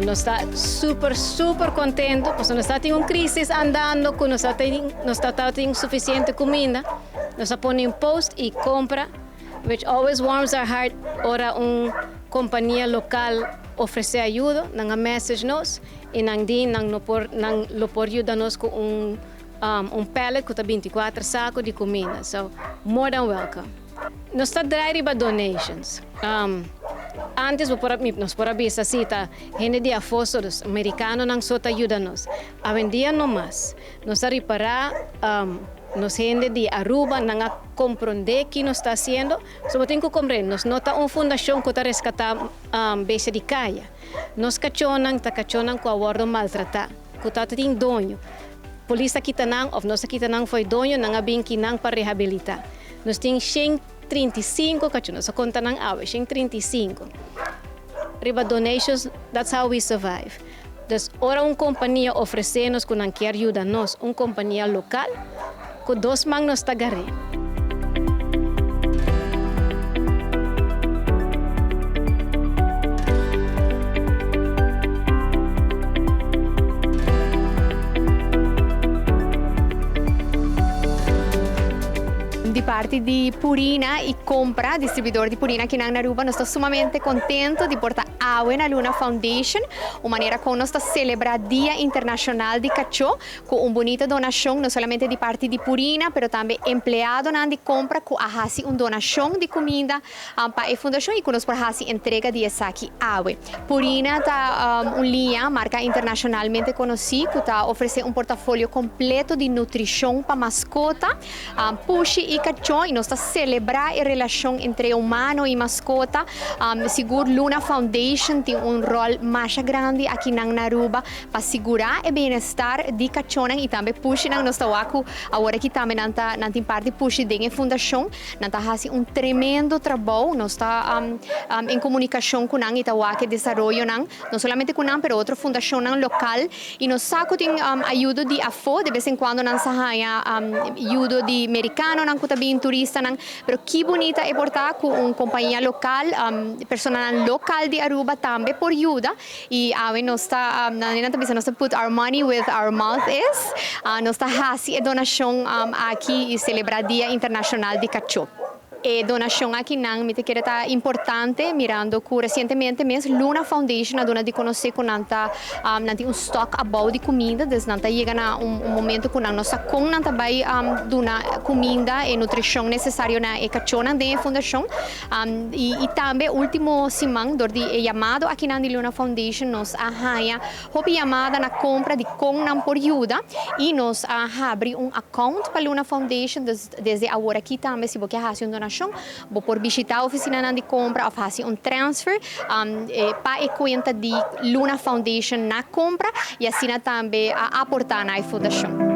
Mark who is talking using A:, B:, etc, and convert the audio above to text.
A: Nos ta super super contento pasobra nos ta tin un crisis andando cu nos ta tin nos ta tabatin suficiente cuminda. Nos a pone un post y compra which always warms our heart ora un compania local ofrece ayudo. Nan a message nos y nan di nan no por nan lo por yuda nos cu un un pallet cu ta binticuater saco di cuminda. So more than welcome. Nos ta draai riba donations. Antes bo por a nos por a bisa si ta hende di afó so, dus mericanonan so ta yuda nos. Awendia no mas. Nos a ripará nos hende di Aruba nan a komprondé ki nos ta hasiendo. So bo tin ku komprendé, nos no ta un fundashon ku ta reskatá bestia di kaya. Nos kachónan ta kachónan ku a wòrdu maltratá, ku ta tin doño. Polis a kita nan òf nos a kita nan for e doño, nan a bin ki nan pa rehabilitá. Nos tin 135 kachó, nos a konta nan awe, 135. Riba donations, that's how we survive. Dus ora un kompania ofresé nos ku nan kier yuda nos, un kompania lokal, ku dos man nos ta gar'é.
B: Di parti di Purina y Compra, distribuidor di Purina akinan na Aruba, nos ta sumamente contento di por ta awe na Luna Foundation. Un manera kon nos ta selebrá Dia Internashonal di Kachó ku un bunita donashon no solamente di parti di Purina pero tambe empleadonan di kompra ku a hasi un donashon di kuminda pa e fundashon i ku nos por hasi entrega di esaki awe. Purina ta un liña, marka internashonalmente konosí ku ta ofresé un portafolio kompleto di nutrishon pa maskota. Pushi i kachó i nos ta selebrá e relashon entre humano i maskota. Sigur Luna Foundation tin un ròl masha grandi akinan na Aruba pa sigurá e bienestar di kachónan i tambe pushinan. Nos ta wak ku awor aki tambe nan ta nan tin parti pushi den e fundashon. Nan ta hasi un tremendo trabou. Nos ta en komunikashon ku nan i ta wak e desaroyonan. No solamente ku nan pero otro fundashonnan lokal i nos sa ku tin ayudo di afó, de bes en kuando nan sa haña yudo di merikanonan ku ta bin, turistanan, pero ki bunita e por ta ku un kompania lokal, personanan lokal di Aruba tambe por yuda i awe nos ta, nan ta bisa nos ta put our money with our mouth is, nos ta hasi e donashon aki i selebrá Dia Internashonal di Kachó. E donashon akinan mi ta kere ta importante mirando ku resientemente mes Luna Foundation a duna di konosé ku nan ta nan tin un stock abou di kuminda dus nan ta yega na un momento ku nan no sa kon nan ta bai duna kuminda e nutrishon nesesario na e kachónan den e fundashon i tambe ultimo siman dor di e yamado akinan di Luna Foundation nos a haña Hopi yamada na compra di con nan por yuda y nos a habri un account pa Luna Foundation, dus desde awor aki tambe si bo ke haci un donacion bo por bishita oficinanan di compra of haci un transfer pa e cuenta di Luna Foundation na compra y asina tambe aporta na e fundacion.